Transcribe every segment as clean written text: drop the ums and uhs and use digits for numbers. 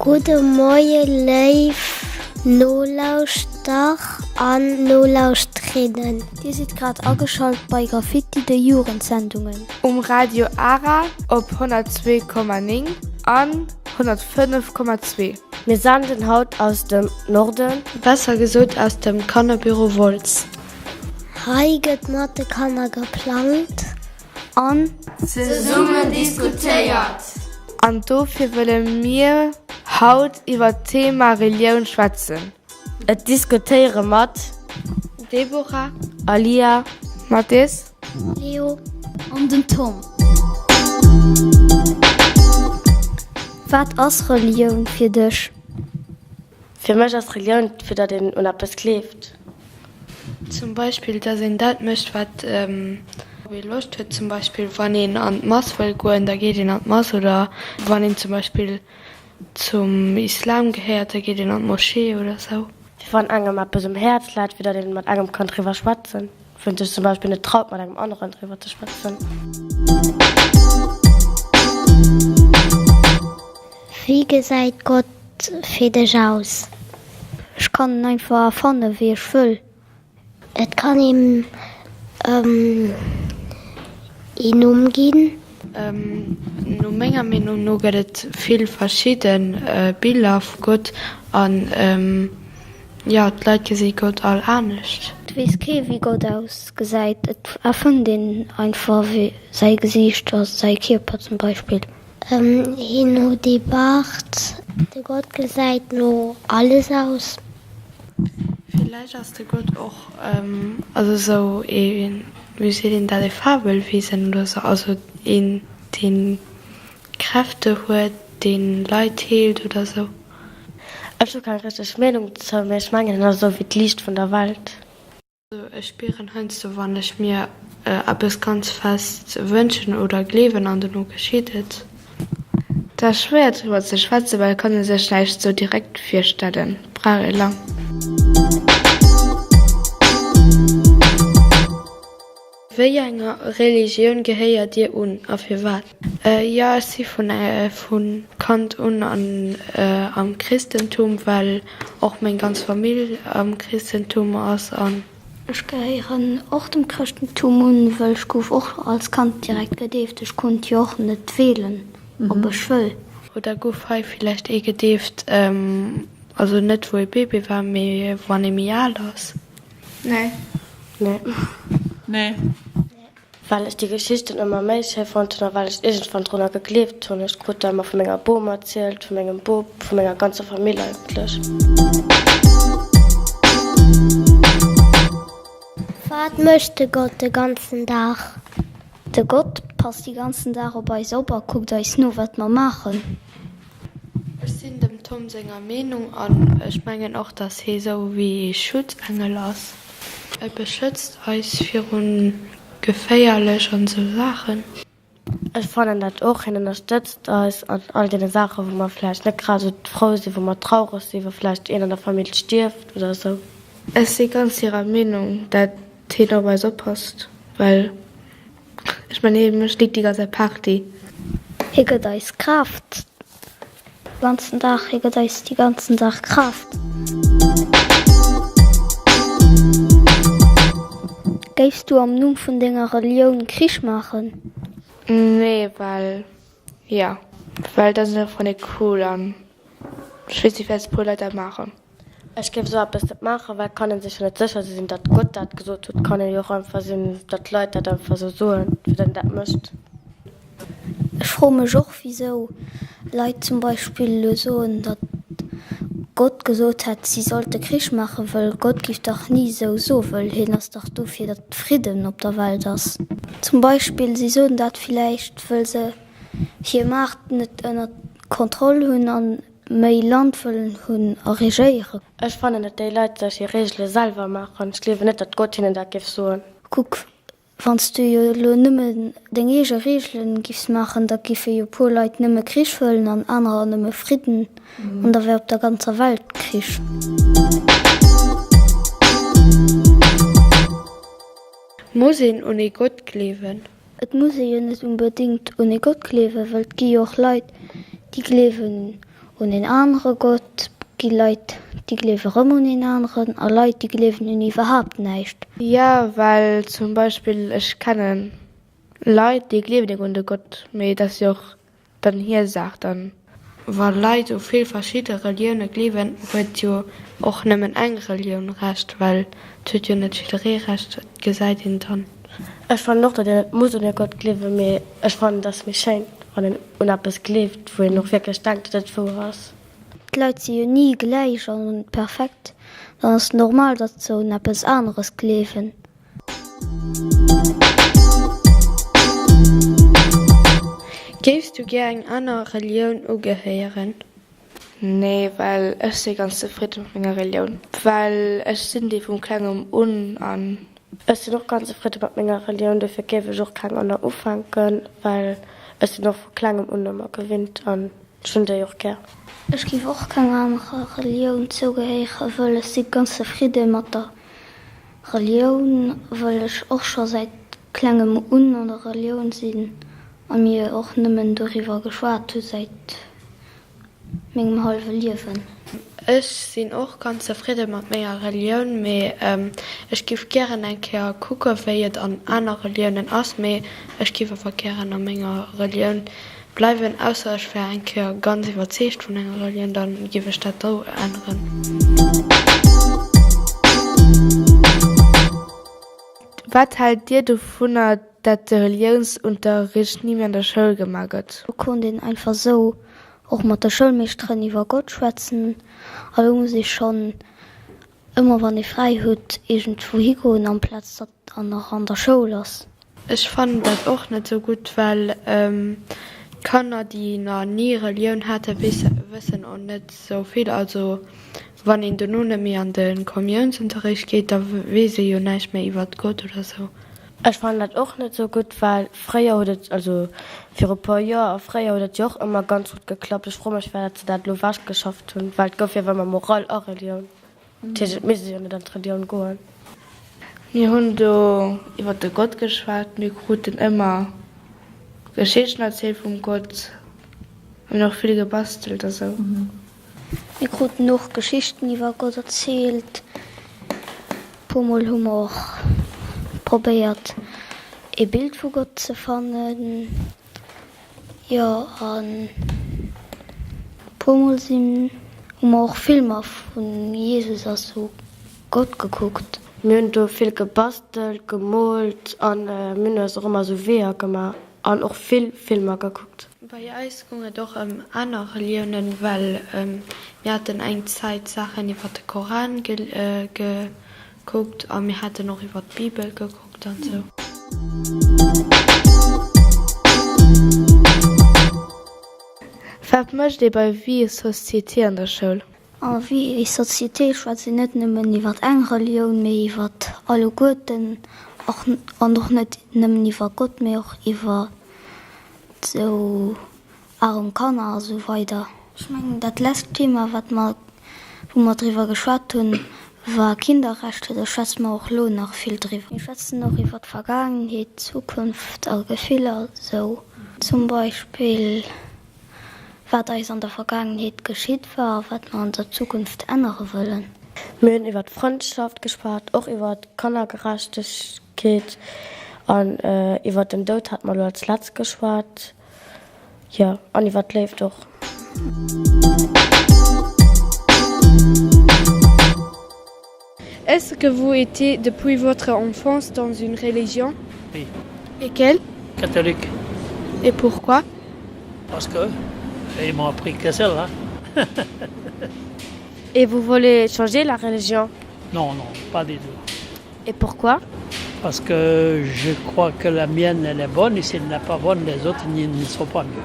Gudde Moie léif Nolauschter an Nolauschterinnen. Dir sidd grad ageschalt bei Graffiti, de Jugendsendungen. Um Radio Ara op 102,9 an 105,2. Mir senden haut aus dem Norden. Besser gesot aus dem Kannerbüro Wolz. Hei gëtt mat de Kanner geplangt an. Zesummen diskutéiert. An dofir wëlle mir haut iwwer d'Thema Relioun schwätzen. Et diskutéiere mat. Deborah. Alia. Mathis. Leo. An den Tom. Wat ass Relioun fir dech? Fir mech ass Relioun, fir datt een un eppes gleeft. Zum Beispill, datt een dat mécht, wat ee Loscht huet. Zum Beispill, wann een an d'Mass wëll goen, da geet een an d'Mass. Oder wann een zum Beispill zum Islam gehéiert, da geet een an d'Moschee oder sou. Fir wann engem eppes um Häerz läit, fir datt een mat engem kann driwwer schwätzen, wou een sech zum Beispill net traut, mat engem aneren driwwer ze schwätzen. Wéi gesäit Gott fir dech aus? Ech kann en einfach erfanne wéi ech wëll. Et kann een em een Numm ginn. No menger Meenung no gëtt et vill verschidde Biller vu Gott an jo, d'Leit gesi Gott all anescht. Et weess kee wéi Gott ausgesäit, et erfënnt een einfach wéi säi Gesiicht a säi Kierper zum Beispill. Hien huet ee Bart. De Gott gesäit no alles aus. Villäicht ass de Gott och also esou ee, wéi seet een dat, ee Fabelwesen oder esou, also een deen Kräfte huet, deen Leit heelt oder esou. Ech hu keng richteg Meenung dozou, mee ech mengen en ass esou wéi d'Liicht vun der Welt. Ech spieren heiansdo wann ech mir eppes ganz fest wënschen oder gleewen an dono geschitt et. Et ass schwéier driwwer ze schwätzen, well et kann ee sech näischt sou direkt virstellen, et brauch ee lang. Wéi enger Religioun gehéiert Dir un a firwat? Jo, ech si vun vu Kand un an am Christentum, well och meng ganz Famill am Christentum ass an. Ech gehéieren och dem Chrëschtentum un, wëll ech gouf och als Kand direkt gedeeft. Ech konnt jo och net wielen, ob ech wëll. Oder gouf hei villäicht ee gedeeft, also net wou ee Bébé war, mee wann ee méi al ass? Nee. Nee. Nee. Well ech déi Geschichten ëmmer méi schéi fonnt hunn a well ech iergendwann drunner gegleeft hunn. Ech krut der ëmmer vu menger Bom erzielt, vu mengem Bop, vu menger ganzer Famill eigentlech. Wat mécht de Gott de ganzen Dag? De Gott passt de ganzen Dag op eis op a kuckt eis no, wat mer maachen. Ech sinn dem Tom senger Meenung an ech mengen och, dass hee sou wéi ee Schutzengel ass. E beschëtzt eis virun geféierlech an sou Saachen. Ech fannen dat och. Hien ënnerstëtzt eis an all deene Saachen, wou mer vläicht net grad esou frou sinn, wou mer traureg sinn, wa vläicht een an der Famill stierft oder esou. Ech si ganz hirer Meenung, dat hien op eis oppasst, well ech mengen hie mécht nik déi ganz Zäit Party. Hie gëtt eis Kraaft. Ganzen Dag, hie gëtt eis de ganzen Dag Kraaft. Géifs du am Numm vun denger Relioun Krich maachen? Nee, well jo, well dat ass einfach net cool an ech weess net, wéi puer Leit dat maachen. Ech géif esou eppes net maachen, well et kann ee sech jo net sécher sinn, datt Gott dat gesot huet. Et kann jo och einfach sinn, datt d'Leit dat einfach esou soen, fir datt een dat mécht. Ech froe mech och, wisou Leit zum Beispill elo soen, datt Gott gesot hätt, si sollte Krich maachen, wëll Gott giff dach ni esou soen, wëll hien ass dach do fir datt Fridden op der Welt ass. Zum Beispill, si soen dat villäicht, wëll se hir Maacht net ënner Kontroll hunn an méi Land wëllen hunn a regéieren. Ech fannen, datt déi Leit sech hir Reegele selwer maachen. Ech gleewen net, datt Gott hinnen dat géif soen. Kuck, wann s du jo elo nëmmen deng eege Reegelen giffs maachen, da giffe jo puer Leit nëmme Krich wëllen an anerer nëmme Fridden an da wär op der ganzer Welt Krich. Muss een un ee Gott gleewen? Et muss ee jo net unbedéngt un ee Gott gleewen, well et gi jo och Leit, déi gleewen. un een anere Gott, gi Leit, déi gleewe rëm un een aneren a Leit, déi gleewen un iwwerhaapt näischt. Jo, well zum Beispill ech kennen Leit, déi gleewen nik un de Gott, mee et ass jo och dann hir Saach dann. Wa Leit u vill verschidde Relioune gleewen, huet jo och nëmmen eng Relioun Recht, well et huet jo net jidderee Recht, dat gesäit een dann. Ech fannen och, datt een net muss un e Gott gleewen, mee ech fannen, et ass méi schéin, wann een un eppes gleeft, wou een och wierklech denkt, datt et wouer ass. D'Leit si jo ni gläich an perfekt, dann ass et normal, datt se un eppes aneres gleewen. Géifs du gär eng aner Relioun ugehéieren? Nee, well ech si ganz zefridde mat menger Relioun, well ech sinn déi vum klengem un an. Ech sinn och ganz zefridde mat menger Relioun, dofir géif ech och keng aner ufänken, well ech sinn och vu klengem un ëmmer gewinnt an ech hunn déi och gär. Ech géif och kenger anerer Relioun zougehéieren, wëll ech si ganz zefridde mat der Relioun, wëll ech och scho säit klengem un an der Relioun sinn a mir och nëmmen doriwwer geschwat hu säit mengem hallwe Liewen. Ech sinn och ganz zefridde mat menger Relioun, mee ech giff gären eng Kéier kucke wéi et an aner Reliounen ass, mee ech giff awer gären a menger Relioun Bleiwen, ausser ech wär eng Kéier ganz iwwerzeegt vun enger Relioun, dann giff ech dat do änneren. Wat haalt Dir dovunner, dat de Reliounsunterricht ni méi an der Schoul gemaach gëtt? Do konnt een einfach sou och mat de Schoulmeeschteren iwwer Gott schwätzen a lo muss ee schonn ëmmer wann ee fräi huet iergendwou higoen amplaz datt An nach an der Schoul ass. Ech fannen dat och net sou gutt, well d'Kanner déi na ni Relioun hate wëssen och net sou vill. Also wann een dono net méi an de Kommiounsunterricht geet, da weess ee jo näischt méi iwwert Gott oder sou. Ech fannen dat och net sou gutt, well fréier huet et, also viru puer Joer a fréier huet et jo och ëmmer ganz gutt geklappt. Ech froe mech firwat se dat elo wech geschafft hunn, well et gouf jo ëmmer Moral a Relioun. Dat heescht, et misst ee jo net an d'Relioun goen. Mir hunn do iwwer de Gott geschwat, mir kruten ëmmer Geschichten erzielt vum Gott, mir hunn och vill gebastelt a sou. Mir kruten och Geschichten iwwer Gott erzielt. Puer mol hu mer och probéiert ee Bild vu Gott ze fannen. Jo an puer mol sinn hu mer och Filmer vun Jesus a sou Gott gekuckt. Mir hunn do vill gebastelt, gemoolt an mir hunn eis och ëmmer sou Weeër gemaach an och vill Filmer gekuckt. Bei eis goung et och ëm aner Reliounen, well mir haten eng Zäit Saachen iwwer de Koran gekuckt a mir haten och iwwer d'Bibel gekuckt an sou. Wat mécht ee bei Vie et Société an der Schoul? A Vie et Société schwätzt een net nëmmen iwwer eng Relioun, mee iwwer alleguerten, och an och net nëmmen iwwer Gott, mee och iwwer sou arem Kanner a sou weider. Ech mengen dat lescht Thema wat mer, wou mer driwwer geschwat hunn, war Kinderrechte. Do schwätze mer och elo nach vill driwwer. Mir schwätzen och iwwer d'Vergaangenheet, d'Zukunft a Gefiller, sou zum Beispill wat eis an der Vergaangenheet geschitt war a wat mer an der Zukunft ännere wëllen. Mir hunn iwwer d'Frëndschaft geschwat, och iwwer d'Kannergerechtegkeet an iwwer den Doud hate mer elo als letzt geschwat. Jo, an iwwer d'Léift och. Est-ce que vous étiez depuis votre enfance dans une religion? Oui. Et quelle? Catholique. Et pourquoi? Parce que ils m'ont appris que celle-là. Et vous voulez changer la religion? Non, non, pas du tout. Et pourquoi? Parce que je crois que la mienne elle est bonne et si elle n'est pas bonne les autres ne sont pas mieux.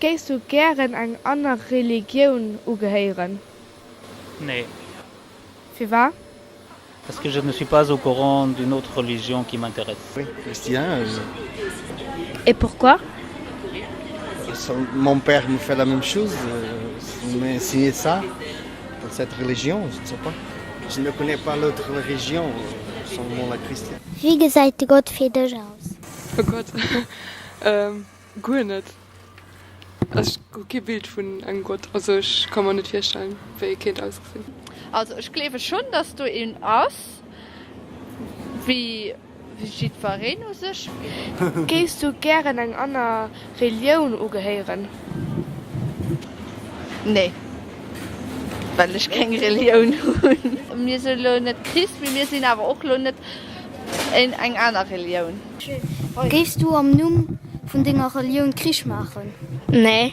Géifs du gären eng aner Religioun ugehéieren? Nee. Firwat? Parce que je ne suis pas au courant d'une autre religion qui m'intéresse. Oui, chrétien. Et pourquoi? Mon père me fait la même chose, il m'a enseigné ça, dans cette religion, je ne sais pas. Je ne connais pas l'autre religion, seulement la chrétienne. Wéi gesäit de Gott fir dech aus? Oh Gott, guer net. Ech hu kee Bild vun engem Gott. Also ech ka mer net virstellen, wéi e kéint ausgesinn. Also ech gleewe schonn, dass do een ass, wéi jiddwereen u sech. Géifs du gären eng aner Relioun ugehéieren? Nee, well ech keng Relioun hunn. Mir sinn elo net Christ, mee mir sinn awer och elo net eng aner Relioun. Géifs du am Numm vun denger Relioun Krich maachen? Nee.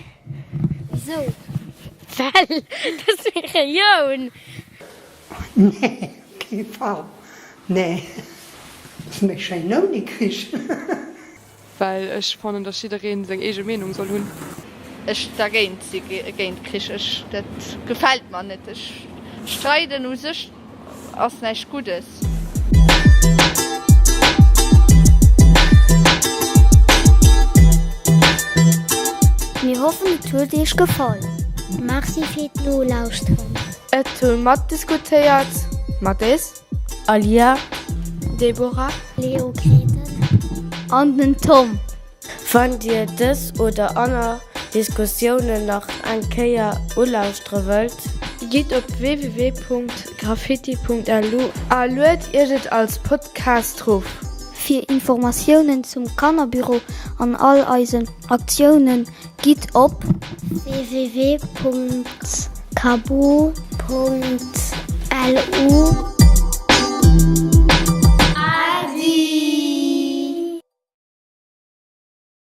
Wisou? Well dat ass meng Relioun. Nee, op kee Fall. Nee, ass méi schéin ouni Krich. Well ech fannen, dass jiddereen seng eege Meenung soll hunn. Ech dergéint si géint Krich. Ech, dat gefält mer net. Ech streiden u sech ass näischt Guddes. Mir hoffen et huet iech gefall. Merci fir d'Nolauschteren. Et hu matdiskutéiert, Mathis. Alia, Deborah, Leo, Gretel an den Tom. Wann Dir dës oder aner Diskussiounen nach eng Kéier ulauschtere wëllt. Gitt op www.graffiti.lu a luet Iech et als Podcast rof. Fir Informatiounen zum Kannerbüro an all eisen Aktiounen gitt op www.kabo.lu.